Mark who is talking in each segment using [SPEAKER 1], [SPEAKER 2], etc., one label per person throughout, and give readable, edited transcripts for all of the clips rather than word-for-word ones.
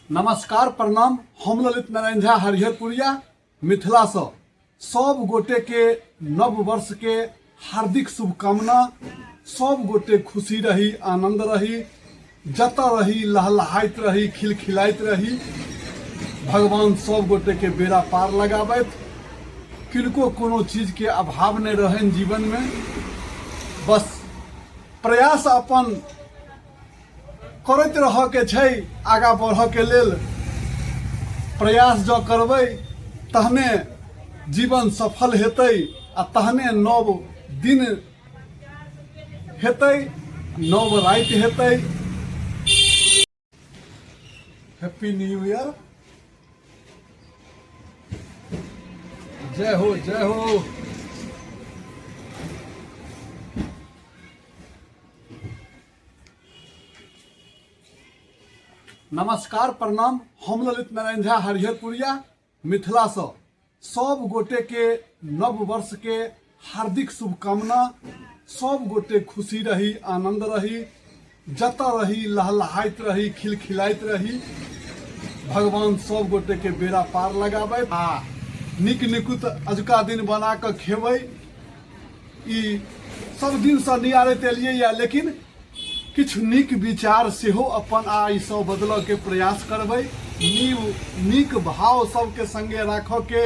[SPEAKER 1] नमस्कार प्रणाम। हम ललित नारायण झा हरिहरपुरिया मिथिलासँ सब गोटेके नव वर्षके हार्दिक शुभकामना। सब गोटे खुशी रही, आनंद रही, जतऽ रही लहलहाइत रही, खिलखिलाइत रही। भगवान सब गोटेके बेड़ा पार लगाबथि, किनको कोनो चीजके अभाव नहि रहनि जीवनमे। बस प्रयास अपन करैत रहऽके छै। आगाँ बढ़ऽके लेल प्रयास जँ करबै तहने जीवन सफल हेतै आ तहने नव दिन हेतै, नव राति हेतै। हैप्पी न्यू ईयर, जय हो, जय हो। नमस्कार प्रणाम। हम ललित नारायण झा हरिहरपुरिया मिथिलासँ सब गोटेके नव वर्षके हार्दिक शुभकामना। सब गोटे खुशी रही, आनंद रही, जतऽ रही लहलहाइत रही, खिलखिलाइत रही। भगवान सब गोटेके बेड़ा पार लगाबथि आ नीक निकुत अजुका दिन बना कऽ खेबै। ई सब दिनसँ नियारैत एलियैए, लेकिन किछु नीक विचार सेहो अपन आइसँ बदलऽके प्रयास करबै। नीव नीक भाव सबके सङ्गे राखऽके,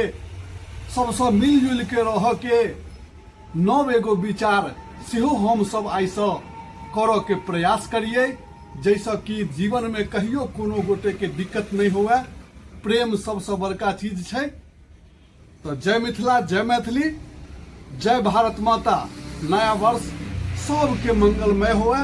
[SPEAKER 1] सबसँ मिलजुलिके रहऽके नव एगो विचार सेहो हमसब आइसँ करऽके प्रयास करियै, जाहिसँ कि जीवनमे कहियो कोनो गोटेके दिक्कत नहि हुए। प्रेम सबसँ बड़का चीज छै। तऽ जय मिथिला, जय मैथिली, जय भारत माता। नया वर्ष सबके मंगलमय हुए।